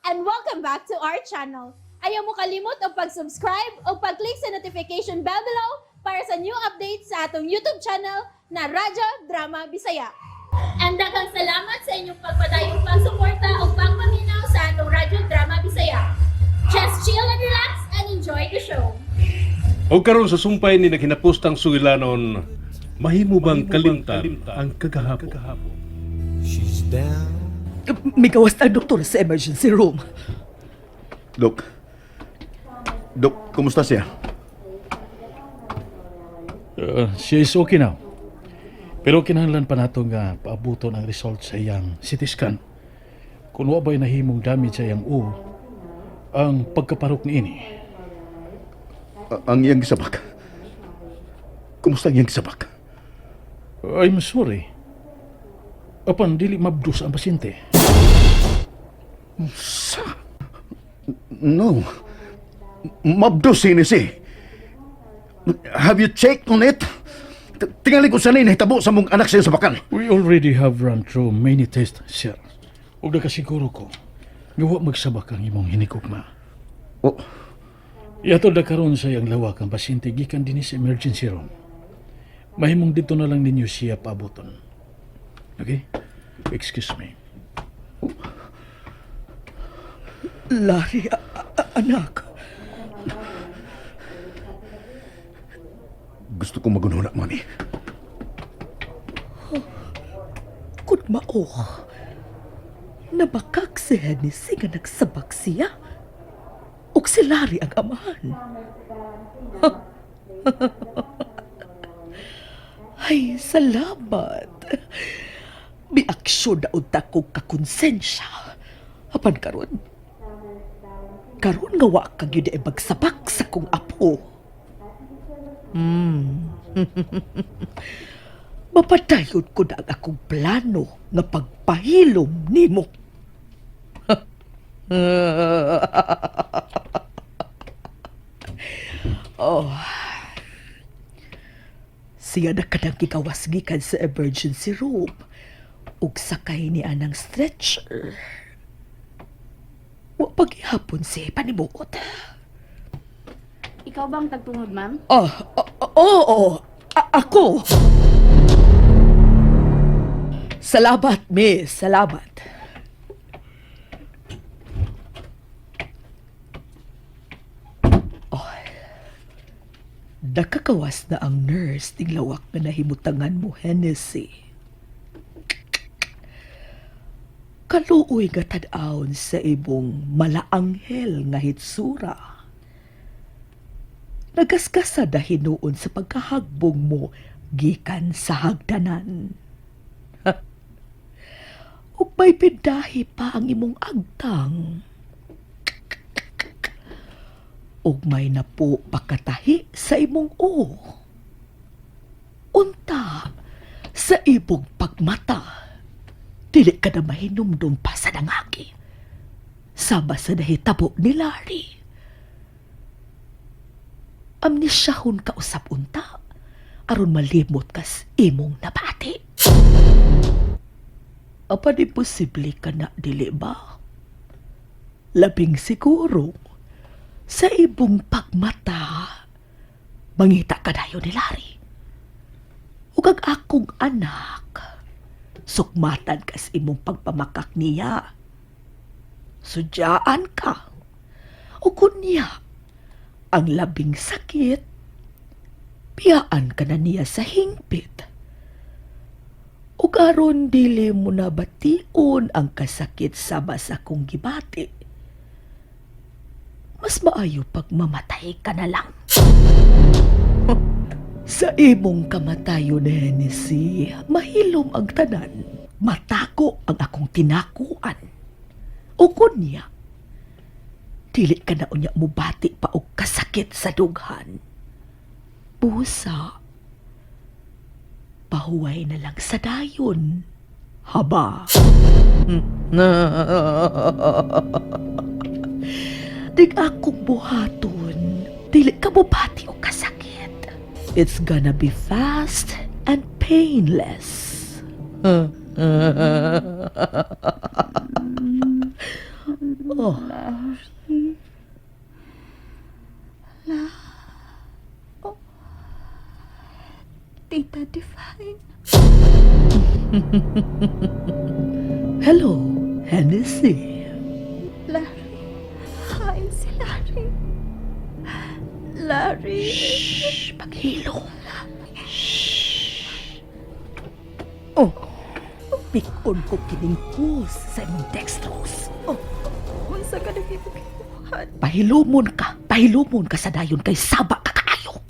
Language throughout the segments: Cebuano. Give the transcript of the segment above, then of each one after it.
And welcome back to our channel. Ayaw mo kalimot og pag-subscribe o pag-click sa notification bell below para sa new updates sa atong YouTube channel na Radyo Drama Bisaya. And daghang salamat sa inyong pagpadayong pagsuporta o pagpaminaw sa atong Radyo Drama Bisaya. Just chill and relax and enjoy the show. O karon sa sumpay ni naghinapostang sugilanon, mahimo bang kalimtan ang kagahapon? She's down. Migawas na ang doktor sa emergency room. Dok. Dok, kumusta siya? She is okay now. Pero kinahanglan pa nato nga paabuton ang result sa iyang CT scan. Kung wa ba'y nahimong damage sa iyang ulo, ang pagkaparok niini. Ang iyang gisabak. Kumusta ang iyang gisabak? I'm sorry. Apan dili mabdos ang pasyente. Sa? No. Mabdos si. Have you checked on it? Tingali kung saan nahitabo sa mong anak sa sabakan. We already have run through many tests, sir. Ug nakasiguro ko nga wa magsabak ang imong hinigugma. Oh. Ihatod na karon sa iyang lawak ang pasyente gikan dinhi sa emergency room. Mahimong didto na lang ninyo siya paabuton. Okay? Excuse me. Larry, anak. Gusto kong magunhuna, Mami. Kung mao, nabakak si Hennessy nga nagsabak siya. Ug si Larry ang amahan. Ay, salamat. Miaksyon na unta kong kakonsensya. Apan karon, karon nga wa ka gyud ay magsabak sa kong apo. Mapadayon ko na ang akong plano nga pagpahilom nimo. Oh. Siya na kanang gigawas gikan sa emergency room ug sakay ni anang stretcher. Wa paghihapon si panibuot. Ikaw ba ang tagtungod, ma'am? Oh, oo, oh, ako. Salamat, miss. Salamat. Oh, nakakawas na ang nurse ting lawak nga nahimutangan mo, Hennessy. Kaluoy nga tan-awon sa imong malaanghel nga hitsura. Nagasgasa na hinuon sa pagkahagbong mo gikan sa hagdanan. Ug may pindahi pa ang imong agtang. Ug may napo pakatahi sa imong o. Unta sa imong pagmata, dili ka na mahinumdum pa sa nangagi. Sama sa nahitabo ni Larry. Amnesyahon ka usab unta aron malimot kas imong nabati. Apan imposible ka na, dili ba? Labing siguro sa imong pagmata, mangita ka dayon ni Larry. Ug ang akong anak, sukmatan kas imong pagpamakak niya. Sudyaan ka. O kunya, ang labing sakit, biyaan ka na niya sa hingpit. Ug aron dili mo na bation ang kasakit sama sa kong gibati, mas maayo pag mamatay ka na lang. Sa imong kamatayon, Hennessy, mahilom ang tanan. Matako ang akong tinakuan. O kunya, dili ka na unya mubati pa og kasakit sa dughan. Busa, pahuway na lang sa dayon. Haba. Dig akong buhaton, dili ka mubati og kasakit. It's gonna be fast and painless. Oh. Larry. La. Oh. Tita Divine. Hello, Hennessy. Larry. Hain si Larry. Larry. Shh, paghilom. Shh. Oh, pikon ko kining hose sa imong dextrose. Oh, Unsa ka naghibuhat? Pahilumon ka sa dayon kay saba ka kaayo.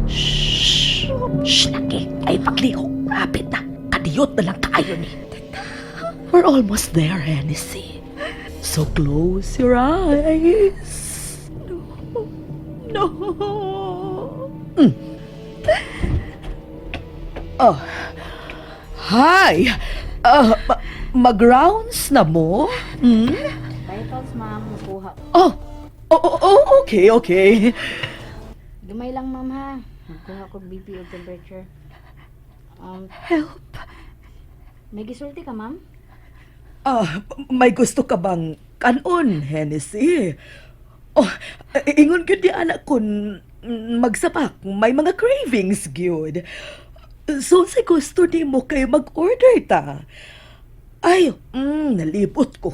Shh, shh, laki. Ay paglihok, rapid na. Kadiyot na lang kaayo ni. We're almost there, Hennessy. So close your eyes. No. Oh. Hi! Mag-rounds na mo? Hmm? Vitals, ma'am. Nakuha. Oh. Oh, okay. Gamay lang, ma'am, ha. Nagkuha ko BP o temperature. Help. May gisulti ka, ma'am? Ah, may gusto ka bang kanon, Hennessy? Oh, ingon gyud di anak kun magsapak, may mga cravings gyud. So sa gusto nimo kay mag-order ta. Ay, nalibot ko.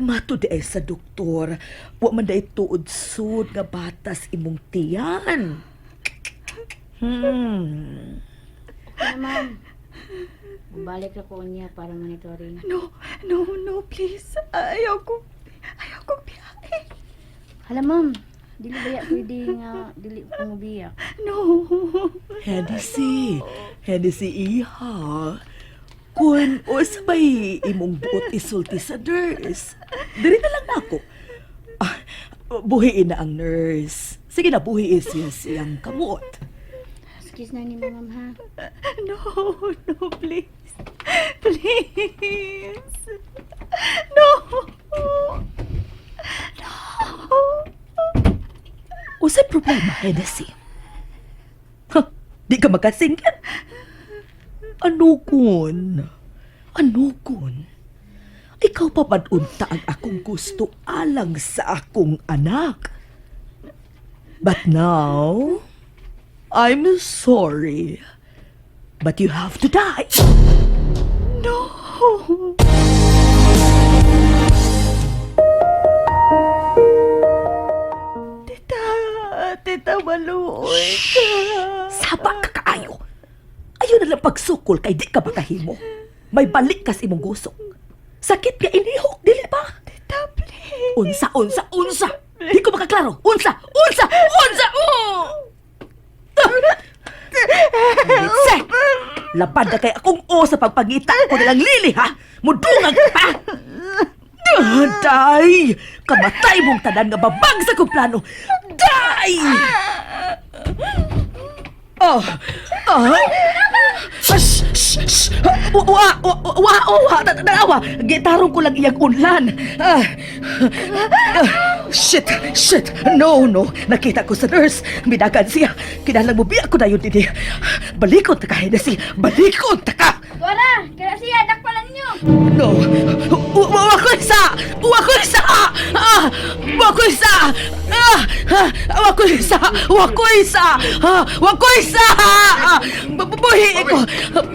Mato di ay sa doktor. Wa man day tuod sud nga batas imong tiyan. Okay na, ma'am. Balik ra ko niya para monitoring. No, no, no, please. Ayaw ko. Ayaw ko biyahe. Hala, ma'am. Dili ba ya pwede nga dili ko mobiya? No. Hennessy, Hennessy iha. Kun usa bay imong buot isulti sa nurse. Diri na lang nako. Ah, buhiin na ang nurse. Sige na, buhiin siya siyang kamot. Excuse na ni ma'am, ha. No, no, please. Please. No. No. Usay problema, Hennessy. Ha, di ka makasingit. Ano kun? Ano kun? Ikaw pa man unta ang akong gusto alang sa akong anak. But now, I'm sorry. But you have to die. No. Tita, tita, maluoy ka. Saba ka kaayo. Ayaw na lang pagsukol kay di ka makahimo. May balik kas imong gusok. Sakit nga inihok, dili ba? Tita, please. Unsa, unsa, unsa! Di ko makaklaro. Unsa, unsa, unsa! Litse! Lapad na kay akong o sa pagpangita ko nilang lili, ha? Mudungag ka pa! Day! Kamatay mong tanan nga babag sa kong plano! Day! Oh! Oh! Shh! Shh! Shh! Wa! Wa! Wa! Wa! Tanawa! Gitarong ko lang iyang unlan! Ah. Ah. Shit! Shit! No! No! Nakita ko sa nurse! Minagan siya! Kinahanglan mo biya ko na yun dinhi! Balikon ta ka, Hennessy! Balikon ta ka! Tuara! Kaya siya, dakpa lang ninyo! No! Wa ko isa! Wa ko isa! Ah! Wa ko isa! Ah! Ah! Wa ko isa! Wa ko isa! Ah! Wa ko isa! Ah! Bubuhiin ko!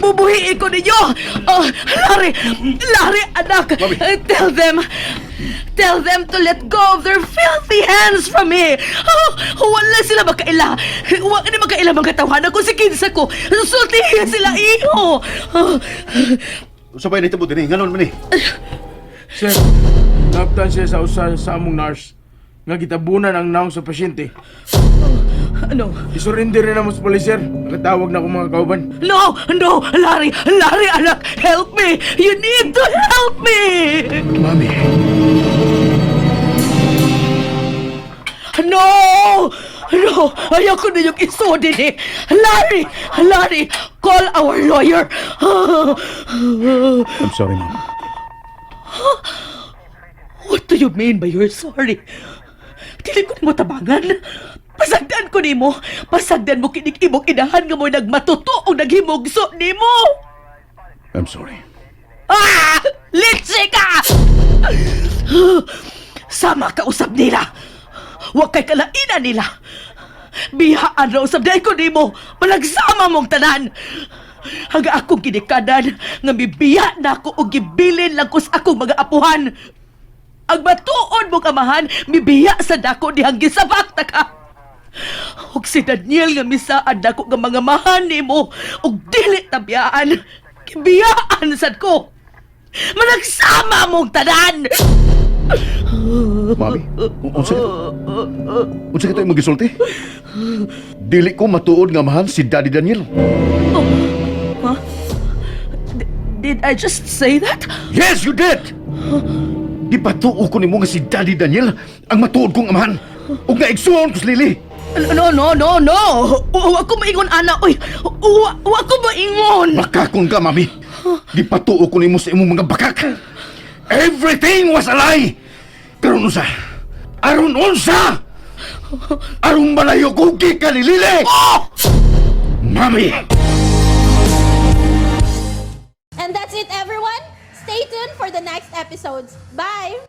Bubuhiin ko ninyo! Oh, Larry! Larry, anak! Tell them! Tell them to let go of their filthy hands from me! Oh, wala sila makaila! Wala ni makaila mga tawanan ko si kinsa ko! Sultihin sila, iho! Oh, Unsa bay nahitabo dinhi? Nganon man ni? Sir, naaptan siya sa usa sa among nurse nga gitabunan ang naong sa pasyente. ano? Isurrender na namo sa pulis, sir. Nakatawag na akong mga kauban. No! No! Larry! Larry, anak! Help me! You need to help me! Mami. No! No! Ayoko na yung isodin eh! Larry! Larry! Call our lawyer! I'm sorry, ma'am. What do you mean by you're sorry? Dili ko nimo tabangan. Pasagdan ko nimo. Pasagdan mo kinig imong inahan nga mo nagmatuto o naghimugso nimo. I'm sorry. Ah! Litsi ka! Managsama ka usab nila. Wa kay kalainan nila. Biyaan ra usab dahil ko nimo. Managsama mong tanan. Haga akong ginikanan nga mibiya na ako og gibilin lang ko sa akong mga apuhan. Ang matuod mong amahan, mibiya sa dako dihang gisabak ta ka. Og si Daniel nga misaad dako nga mga mahan nimo og dili tabiyaan. Gibiyaan sad ko. Managsama mong tanan. Mami, unsa ka? Unsa ka imong gisulti? Dili ko matuod nga amahan si Daddy Daniel. Huh? Did I just say that? Yes, you did! Gipatuo ko nimo nga si Daddy Daniel ang matuod kong amahan. Ug naigsuon ko si Lily. No, no, no, no. Wa ko maingon, ana. Uy, wa ko maingon. Bakakon ka, Mami. Gipatuo ko nimo sa imong mga bakak. Everything was a lie! Karon unsa? Aron unsa? Aron malayo ko ka ni Lily! Oh! Mami! And that's it, everyone. Stay tuned for the next episodes. Bye!